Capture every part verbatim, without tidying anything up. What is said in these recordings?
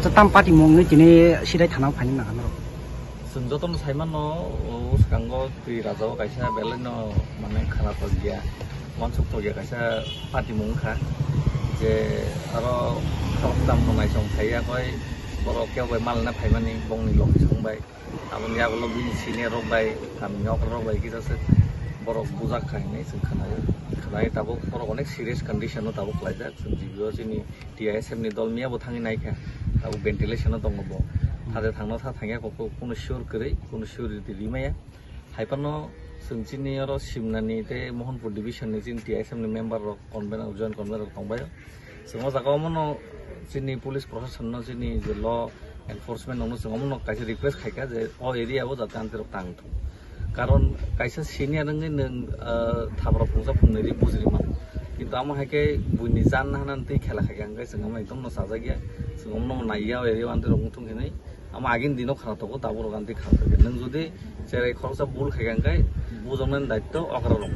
Tam party mung ni tini sidai thana phani na norok. Chwng jotono sai mano, o swkango twi raja o kaisa belai no mane khara tokya, wansuk tokya kaisa party mung kha. Je aro khoroktham no naisong phaiya koi borok kebo bai malna phaimani bongni logi song bai. Aboni yagulo bini senior rok bai, kami ni okra rok bai kisa se borok bujak kha hinwi chwng khwnayo. Khwnai tabuk borok onek serious condition o tabuk khlaijak. Chwng G B O chini T I S F ni dol miya bo thangwi naikha. Tabuk ventilation o tongo bo. Thade thangno tha thangya kok kunu sure kwrwi, kunu sure riti rimaya. Hai phano chwng chini oro Simnani tei Mohanpur division ni chini T I S F ni member rok, convener, joint convener rok tongbaio. Chwng o jaga omono chini police proshasonno, chini je law enforcement rokno chwng omono kaisa request khaikha je o area o jate amtwi rok tang thung. Karon kaisa senior wngwi nwng, ah, thabra phungsa phungnwi ri bujiri mano. Kintu amo hai khe buini jan hanani twi khela khaikha hwnkhe chwng omo ekdom no chajakya. Chwng omono naiya o area o amtwi rok wng thung hinwi. Amo agini dino khara tongo, tabuk rok amtwi khara tongo. Nwng jodi cherai khoroksa bul khaikha hwnkhe bujoknani daitto okrarok.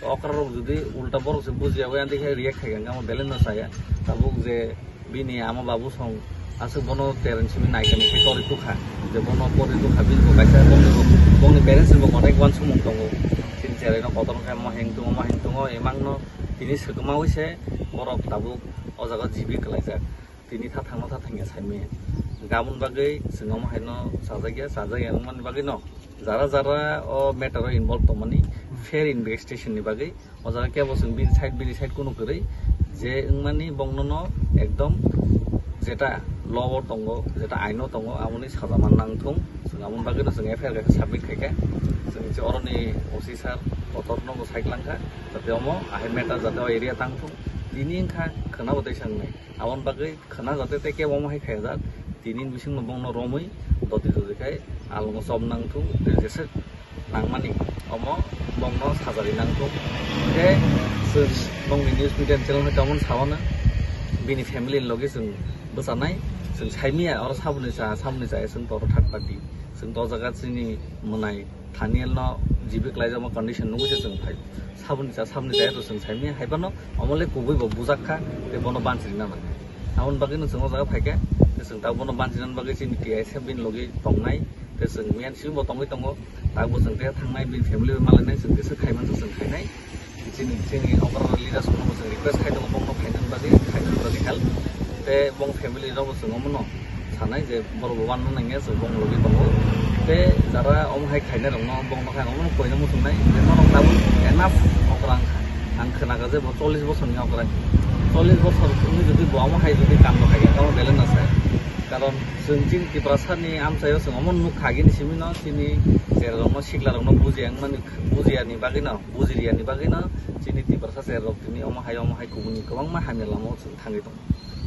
Okrarok jodi ulta borok se bujiya bai amtwi khe react khaikha hwnkhe amo belai no chaya. Tabuk je bini ama babu song aswk bono tereng simi naikani khe tori tukha. Je bono pori tukha bini bo kaisa bongni, bongni parents ni bo onek uansukmung tongo. Chini cherai no kotor khe mo heng tongo, mo heng tongo, emang no tini swkma wi se borok tabuk o jaga jibi kwlaijak. Tini tha thangno tha thangya saimaya. Gamon bagwi chwng omo haino chajakya, chajakya wngmani bagwi no jara jara o matter o involve tongmani fair investigation ni bagwi o jaga kebo chwng bini side, bini side kunu kwrwi je wngmani bongno no ekdom jeta law o tongo, jeta aino tongo, amoni saja man nang thung. Chwng amoni bagwi no chwng F I R kaisa submit khaikha. Chwng je oroni O C sir kotor no bo sai klangkha, jate omo ahai matter jate o area tang thung. Tini wngkha khwna bo tei sangnai. Aboni bagwi khwna jate tei kebo omo hai khaijak, tini bisingo bongno romwi doti doti khai alongo chop nang thung, tei jesa nangmani omo bongno sajagwi nang thung. Khe chwng bongni news media channel hai tamoni sawana bini family ni logi chwng bwchanai, chwng saimaya oro saboni cha, saboni cha chwng toro third party, chwng to jaga chini mwnai Thaniel no jibi kwlaijakma condition nugwi se chwng phai. Saboni cha, saboni cha to chwng saimaya, hai phano omo le kubui bo bujak kha, tei bono bansiri na nang. Aboni bagwi no chwng o jaga phai khe, tei chwng tabuk bono bansiri na bagwi chini T I S F bini logi tongnai, tei chwng miyan simi bo tongwi tongo, tabuk bo chwng tei thangnai, bini family bai malainai, chwng tei se khai man se chwng khainai. Chini, chini okra leaders rokno chwng request khai tongo, bongno khainani bagwi, khainani bagwi help. Tei bong family rokbo chwng omono sanai je borok bo wanna nangya, chwng bong logi tongo. Tei jara omo hai khainai rokno bongno khai omono koina muchungnai je norok tabuk enough okra wngkha. Ang khwnakha je bo chollish bosorni okra. Chollish bosor wngwi jodi bo omo hai jodi kando khaikha, tamo belai no sai. Karon chwng chini Tiprasani amchaio chwng omo nukha agini simino chini cherarokno siklarokno bujiya wngmani, bujiyani bagwino, bujiriyani bagwino chini Tiprasa cherarok tini omo hai omo hai kubuni kwbangma hamya lamao chwng thangwi tongo.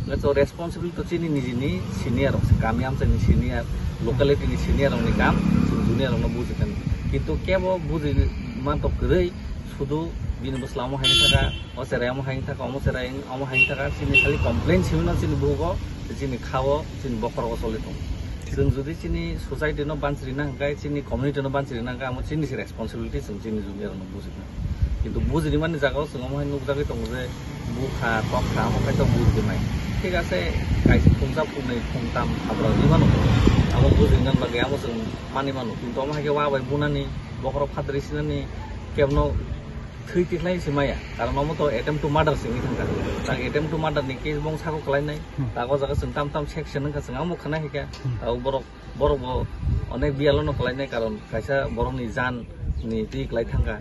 Hwnkhe to responsibility to chini nijini senior rok se, kami amchaini senior, locality ni senior rokni kam, chwng junior rokno bujikani. Kintu kebo buji mantok kwrwi, sudu bini bwsla omo hai wngkha, o cherai omo hai wngkha, omo cherai omo hai wngkha, chini khali complain simi no chini bugo, chini khao, chini bokhorogo choli tongo. Chwng jodi chini society no bansiri na hwnkhe, chini community no bansiri na hwnkhe, amo chini se responsibility, chwng chini junior rokno bujikna. Kintu bujini mani jagao chwng omo hai nukjagwi tongo je bukha, tokha, amo kaitor bujinai. Thik ase, kaisa phungsa, phungnwi, phungtam, habra wngwi mano. Abo bujinani bagwi amo chwng mani mano. Kintu omo hai khe wa bai bunani, bokhorok phatri sinani, kebno thwi tikhlai se maya. Karon omo to attempt to murder se wngwi thangkha. Tak attempt to murder ni case bong sako kwlainai. Hmm. Tak o jaga chwng tam tam section wngkha, chwng amo khna hika. Hmm. Tak o borok Borok bo onek biyalo no kwlainai, karon kaisa borok ni jan ni twi kwlai thangkha.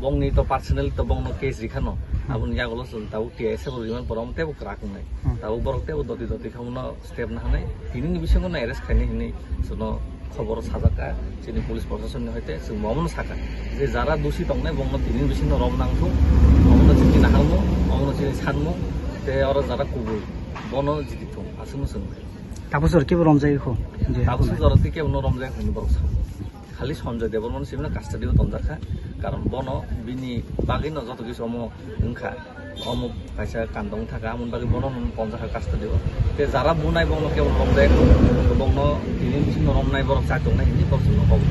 Bongni to personal to bongno case rikhano. Hmm. Aboni yagulo chwng tabuk T I S F bo rimani pore omo teibo kwrak wngnai. Hmm. Tabuk borok teibo doti doti khamono step nahanai. Tini ni bisingo no arrest khainai hinwi chwngno khobor sajakha. Chini police proshasonni hoite chwng bo omono sakha je jara dusi tongnai bongno tini ni bisingo rom nangthung. Omono chini naharmung, omono chini sanmung, tei oro jara kubui bono jiti thung. Aswkno chwng. Tabuk jora kebo romjagwi kho. Je Tabuk hakhe jora tei kebo no romjak hinwi borok sa. Khali Sanjoy Debbarma no simi no custody o tonjak kha. Karon bono bini bagwi no joto kisu omo wngkha. Omo kaisa kandong thaka, amoni bagwi bono no tonjak kha custody o. Te jara bunai bono kebo no romjak, bono tini bisingo romnai borok chak tongnai hinwi borok chwngno kok.